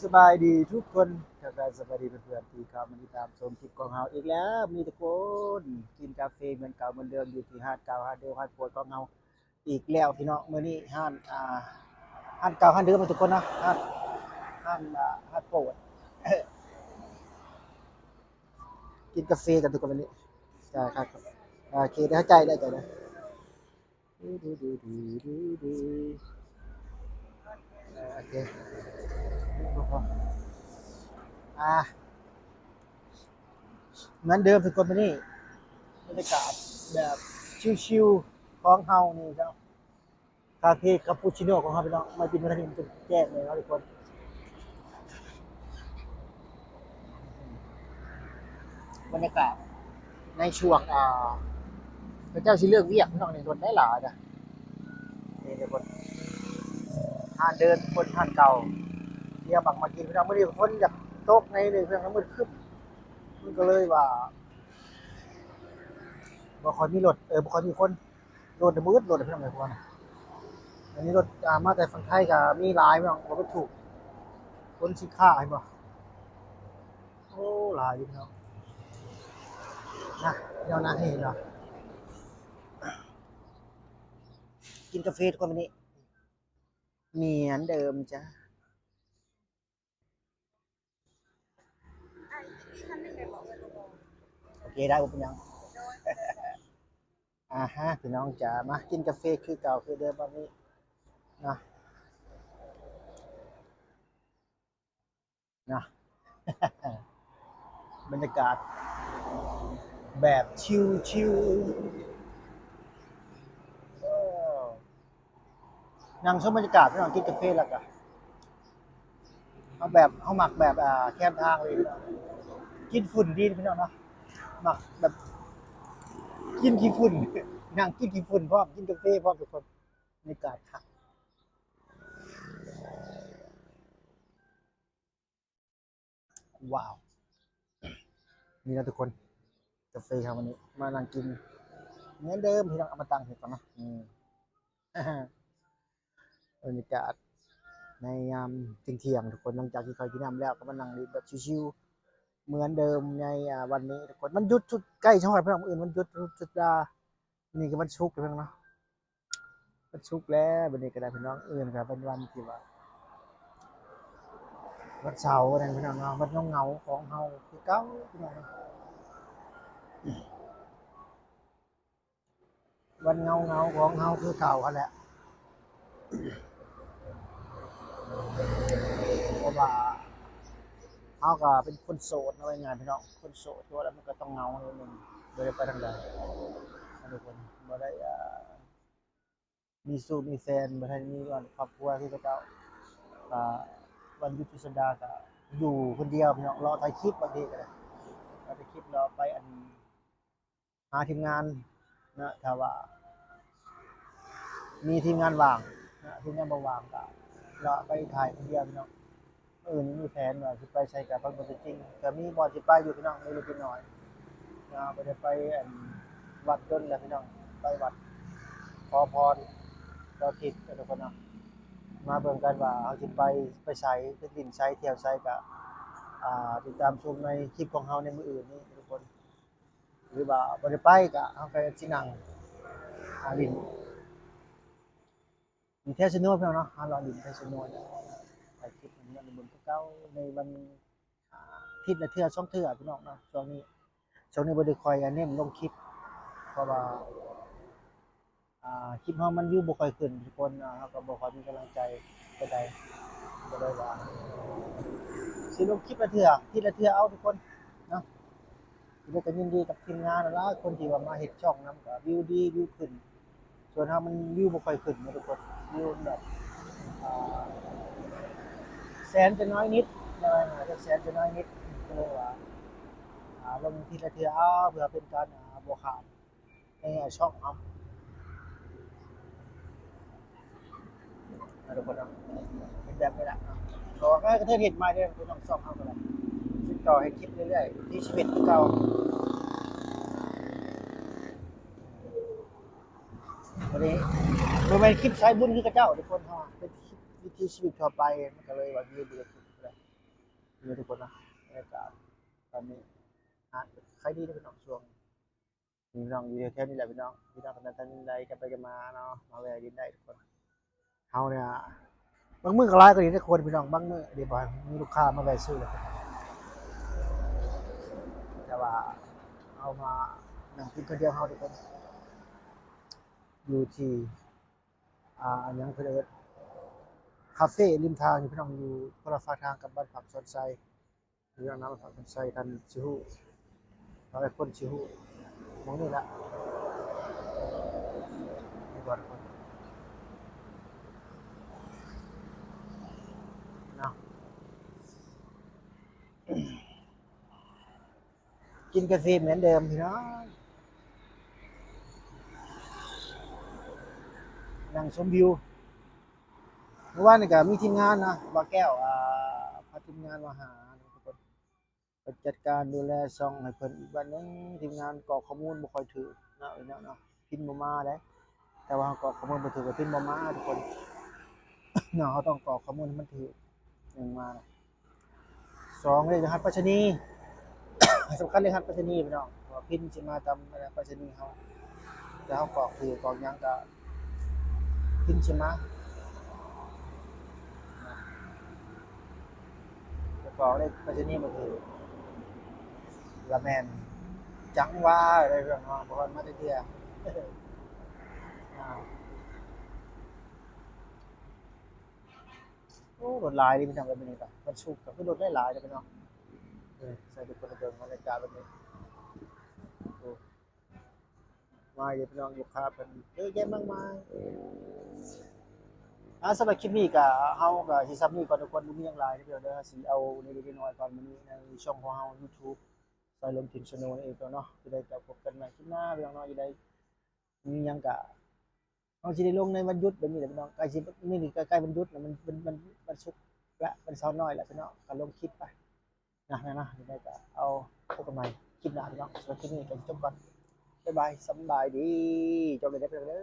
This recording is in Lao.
ສະບາຍດີທຸກຄົນ ທັກທາຍສະບາຍດີເພື່ອນໆທີ່ເຂົ້າມາຕິດຕາມຊົມຄລິບຂອງເຮົາອີກແລ້ວ. ມີທຸກຄົນ ກິນກາເຟເໝືອນເກົ່າເໝືອນເດີມ ຢູ່ທີ່ຮ້ານເກົ່າຮ້ານເດີມຮ້ານໂປດຂອງເຮົາອີກແລ້ວພີ່ນ້ອງ. ມື້ນີ້ຮ້ານ ອ່າ ຮ້ານເກົ່າຮ້ານເດີມເນາະທຸກຄົນເນາະ ຮ້ານ ຮ້ານ ອ່າ ຮ້ານໂປດ ກິນກາເຟກັນທຸກຄົນມື້ນີ້. ຈ້າຍຄ່າ ໂອເຄ ດຽວຈ່າຍ ໄດ້ຈ່າຍ ເອີ ໂອເຄ ອ່າ ເໝືອນເດີມທຸກຄົນ ມື້ນີ້ບັນຍາກາດແບບຊິວໆຂອງເຮົານີ້ເນາະ. ກາເຟຄາປູຊິໂນຂອງເຮົາພີ່ນ້ອງ ມາກິນມື້ນີ້ມັນຈະແຈ້ງເລີຍເນາະທຸກຄົນ. ບັນຍາກາດໃນຊ່ວງ ອ່າ ເຂົາເຈົ້າຊິເລີກວຽກພີ່ນ້ອງ ນີ້ຄົນໄດ້ຫຼາຍນະ. ນີ້ທຸກຄົນ ຮ້ານເດີມ ຄົນຮ້ານເກົ່າ ທີ່ເຮົາມັກມາກິນພີ່ນ້ອງ. ມື້ນີ້ຝົນຢາກຕົກໜ້ອຍໜຶ່ງ ເພິ່ນກໍມືດຄຶ້ມ ມັນກໍເລີຍວ່າບໍ່ຄ່ອຍມີລົດ ເອີ ບໍ່ຄ່ອຍມີຄົນ. ລົດນະ ບໍ່ອຶດລົດນະພີ່ນ້ອງເອີຍ ເພາະວ່າອັນນີ້ລົດ ອ່າ ມາແຕ່ຝັ່ງໄທກໍມີຫຼາຍພີ່ນ້ອງ ລົດບັນທຸກ ຂົນສິນຄ້າ ເຫັນບໍ່? ໂອ້ ຫຼາຍຢູ່ພີ່ນ້ອງນະ ພີ່ນ້ອງນະ ເຫັນບໍ່? ກິນກາເຟທຸກຄົນ ມື້ນີ້ເໝືອນເດີມຈ້າ. ໂອເຄ ໄດ້ ບໍ່ເປັນຫຍັງ. ອ່າຮະ ພີ່ນ້ອງຈ໋າ ມາກິນກາເຟຄືເກົ່າຄືເດີມບາດນີ້ນະ ນະ ບັນຍາກາດແບບຊິວໆ. ເອີ ນັ່ງຊົມບັນຍາກາດພີ່ນ້ອງ ກິນກາເຟແລ້ວກະ ເຮົາແບບ ເຮົາມັກແບບ ອ່າ ແຄມທາງເລີຍພີ່ນ້ອງ. ກິນຝຸ່ນດີພີ່ນ້ອງເນາະ ມັກແບບກິນຂີ້ຝຸ່ນ ນັ່ງກິນຂີ້ຝຸ່ນພ້ອມ ກິນກາເຟພ້ອມທຸກຄົນ. ບັນຍາກາດຄັກ. ວ້າວ ນີ້ນະທຸກຄົນ ກາເຟເຮົາມື້ນີ້ ມານັ່ງກິນເໝືອນເດີມພີ່ນ້ອງ. ເອົາມາຕັ້ງໃຫ້ກ່ອນເນາະ ອືມ ບັນຍາກາດໃນຍາມທ່ຽງໆ ທຸກຄົນ ຫຼັງຈາກກິນເຂົ້າກິນນ້ຳແລ້ວ ກໍມານັ່ງຫຼິ້ນແບບຊິວໆເໝືອນເດີມໃນ ອ່າ ວັນນີ້ທຸກຄົນ. ວັນຢຸດສຸດ ໃກ້ຊິຮອດພີ່ນ້ອງ ມື້ອື່ນວັນຢຸດສຸດສັບດາ ມື້ນີ້ກໍວັນສຸກແລ້ວເນາະ. ວັນສຸກແລ້ວ ບັດນີ້ກໍໄດ້ພີ່ນ້ອງ ອື່ນກໍເປັນວັນທີ່ວ່າ ວັນເສົານັ້ນພີ່ນ້ອງເນາະ ວັນເຫງົາໆຂອງເຮົາຄືເກົ່າພີ່ນ້ອງເນາະ. ວັນເຫງົາໆຂອງເຮົາຄືເກົ່າຫັ້ນແຫຼະ ເພາະວ່າເຮົາກໍເປັນຄົນໂສດເນາະ ວ່າງ່າຍໆ ພີ່ນ້ອງ ຄົນໂສດ ຕົວະແລ້ວມັນກໍຕ້ອງເຫງົາໜ້ອຍໜຶ່ງ ບໍ່ໄດ້ໄປທາງໃດ ທຸກຄົນ ບໍ່ໄດ້ ອ່າ ມີຊູ້ມີແຟນ ບໍ່ທັນມີຄອບຄົວຄືເຂົາເຈົ້າ. ກະວັນຢຸດສຸດສັບດາກະຢູ່ຄົນດຽວພີ່ນ້ອງ ເລາະຖ່າຍຄລິບ ບາງທີກະໄດ້ ເລາະຖ່າຍຄລິບ ເລາະໄປ ອັນ ຫາທີມງານນະ ຖ້າວ່າມີທີມງານວ່າງນະ ທີມງານບໍ່ວ່າງກະເລາະໄປຖ່າຍຄົນດຽວພີ່ນ້ອງ. ມື້ອື່ນມີແຜນວ່າຊິໄປໃສກະໄປບໍ່ໄດ້ຈິງ ກະມີບ່ອນຊິໄປຢູ່ພີ່ນ້ອງ ເລັກໆນ້ອຍໆເນາະ. ບໍ່ໄດ້ໄປ ອັນ ວັດດົນແລ້ວພີ່ນ້ອງ ໄປວັດຂໍພອນຕໍ່ທິດເນາະທຸກຄົນເນາະ. ມາເບິ່ງກັນວ່າເຮົາຊິໄປ ໄປໃສ ໄປຫຼິ້ນໃສ ທ່ຽວໃສ ກະ ອ່າ ຕິດຕາມຊົມໃນຄລິບຂອງເຮົາໃນມື້ອື່ນນີ້ທຸກຄົນ ຫຼືວ່າບໍ່ໄດ້ໄປກະເຮົາກະຊິນັ່ງ ອ່າ ຫຼິ້ນ ຢູ່ແຖວຊະໂນພີ່ນ້ອງເນາະ ເຮົາເລາະຫຼິ້ນແຖວຊະໂນ ຖ່າຍຄລິບໃຫ້ເພື່ອນເບິ່ງຄືເກົ່າ ໃນວັນ ອ່າ ທິດລະເທື່ອສອງເທື່ອພີ່ນ້ອງເນາະ. ຊ່ວງນີ້ ຊ່ວງນີ້ບໍ່ໄດ້ຄ່ອຍ ອ່າ ເນັ້ນລົງຄລິບ ເພາະວ່າ ອ່າ ຄລິບເຮົາມັນວິວບໍ່ຄ່ອຍຂຶ້ນທຸກຄົນ ອ່າ ເຮົາກໍບໍ່ຄ່ອຍມີກຳລັງໃຈປານໃດ ກໍເລີຍວ່າຊິລົງຄລິບລະເທື່ອ ທິດລະເທື່ອເອົາທຸກຄົນເນາະ. ແລ້ວກໍຍິນດີກັບທີມງານຫຼາຍໆຄົນທີ່ວ່າມາເຮັດຊ່ອງນຳ ກໍວິວດີ ວິວຂຶ້ນ. ສ່ວນເຮົາມັນວິວບໍ່ຄ່ອຍຂຶ້ນນະທຸກຄົນ ວິວມັນແບບ ອ່າ ແສນຈະນ້ອຍນິດ ວ່າງ່າຍໆ ແສນຈະນ້ອຍນິດ ກໍເລີຍວ່າ ອ່າ ລົງທິດລະເທື່ອເອົາ ເພື່ອເປັນການ ອ່າ ບໍ່ຂາດໃນຊ່ອງເຮົາ ນະທຸກຄົນເນາະ. ເປັນແບບນີ້ແຫຼະເນາະ ກໍ ກໍເທິດເຮັດໃໝ່ເດີ ເປັນຂອງຊ່ອງເຮົາກໍໄດ້ ຕິດຕໍ່ເຮັດຄລິບເລື້ອຍໆ ວິຖີຊີວິດຄືເກົ່າ. ບໍ່ໄດ້ ບໍ່ແມ່ນຄລິບສາຍບຸນຄືເຂົາເຈົ້າທຸກຄົນເນາະ ເປັນຄລິບວິຖີຊີວິດທົ່ວໄປ ມັນກໍເລີຍວ່າວິວບໍ່ໄດ້ຂຶ້ນເທົ່າໃດ. ນີ້ທຸກຄົນເນາະ ບັນຍາກາດຕອນນີ້ ຫາດຂາຍດີເດີພີ່ນ້ອງ ຊ່ວງນີ້ພີ່ນ້ອງ ຢູ່ແຖວໆນີ້ແຫຼະພີ່ນ້ອງ ພີ່ນ້ອງທ່ານໃດກັນໄປກັນມາເນາະ ມາແວ່ຫຼິ້ນໄດ້ທຸກຄົນ. ເຮົານີ້ບາງມື້ກໍຫຼາຍກວ່ານີ້ເດີທຸກຄົນພີ່ນ້ອງ ບາງມື້ເດ ບໍ່ມີລູກຄ້າມາແວ່ຊື້ແລ້ວ ແຕ່ວ່າເຮົາມານັ່ງກິນຄົນດຽວເຮົາທຸກຄົນ ຢູ່ທີ່ ອ່າ ອັນຫຍັງເພິ່ນເອີ້ນ ຄາເຟລິມທາງນີ້ພີ່ນ້ອງ ຢູ່ຄົນລະຟາກທາງກັບບ້ານພັກສວນໄຊ ຢູ່ນຳບ້ານພັກສວນໄຊ ທ່ານຊິຮູ້ ຫຼາຍຄົນຊິຮູ້ ໝ່ອງນີ້ລະ ນີ້ກ່ອນເນາະ. ກິນກາເຟເໝືອນເດີມພີ່ນ້ອງ ນັ່ງຊົມວິວ. ມື້ວານນີ້ກໍມີທີມງານເນາະ ບ່າວແກ້ວ ອ່າ ພາທີມງານມາຫາທຸກຄົນ ໄປຈັດການດູແລຊ່ອງໃຫ້ເພິ່ນອີກບາດໜຶ່ງ. ທີມງານກອກຂໍ້ມູນບໍ່ຄ່ອຍຖືກເນາະ ເນາະ ເນາະ ພິມບໍ່ມາເດ້ ແຕ່ວ່າເຮົາກອກຂໍ້ມູນບໍ່ຖືກກໍພິມບໍ່ມາທຸກຄົນເນາະ ເຮົາຕ້ອງກອກຂໍ້ມູນໃຫ້ມັນຖືກ ໜຶ່ງມານະ ສອງເລກລະຫັດໄປສະນີ ສຳຄັນເລກລະຫັດໄປສະນີພີ່ນ້ອງ ເພາະວ່າພິມຊິມາຕາມໄປສະນີເຮົາ ແຕ່ເຮົາກອກຖືກກອກຫຍັງກໍພິມຊິມາ ແຕ່ກອກເລກໄປສະນີບໍ່ຖືກລະແມ່ນຈັງຫວາເລີຍພີ່ນ້ອງ ບໍ່ທັນມາຈັກເທື່ອ. ໂອ້ ລົດຫຼາຍເດພີ່ນ້ອງ ແບບນີ້ກໍວັນສຸກກໍຄືລົດຫຼາຍໆເດພີ່ນ້ອງ ເອີ ໃຫ້ທຸກຄົນໄດ້ເບິ່ງບັນຍາກາດແບບນີ້ ໂອ້ ມາຢູ່ພີ່ນ້ອງ ລູກຄ້າເພິ່ນເຍອະແຍະມາກມາຍ. ອ່າ ສຳລັບຄລິບນີ້ກໍ ເຮົາກໍຊິສ່ຳນີ້ກ່ອນທຸກຄົນ ບໍ່ມີຫຍັງຫຼາຍເດີພີ່ນ້ອງເດີ ຊິເອົາເລັກໆນ້ອຍໆກ່ອນມື້ນີ້ ໃນຊ່ອງຂອງເຮົາ YouTube ສາຍລົມ Team Snow ນັ້ນເອງເນາະ. ຈະໄດ້ກັບພົບກັນໃໝ່ຄລິບໜ້າພີ່ນ້ອງເນາະ ຈະໄດ້ມີຫຍັງກະ ເຮົາຊິໄດ້ລົງໃນວັນຢຸດແບບນີ້ແຫຼະພີ່ນ້ອງ ໃກ້ຊິ ມື້ນີ້ກໍໃກ້ວັນຢຸດລະ ມັນ ມັນ ມັນ ວັນສຸກລະ ວັນເສົານ້ອຍລະພີ່ນ້ອງ ກໍລົງຄລິບໄປນະ ນະ ນະ. ຍັງໃດກໍເອົາ ພົບກັນໃໝ່ຄລິບໜ້າພີ່ນ້ອງ ສຳລັບຄລິບນີ້ກໍຈົບກ່ອນ ບາຍບາຍ ສຳບາຍດີ ຈົບແລ້ວເດີພີ່ນ້ອງເດີ.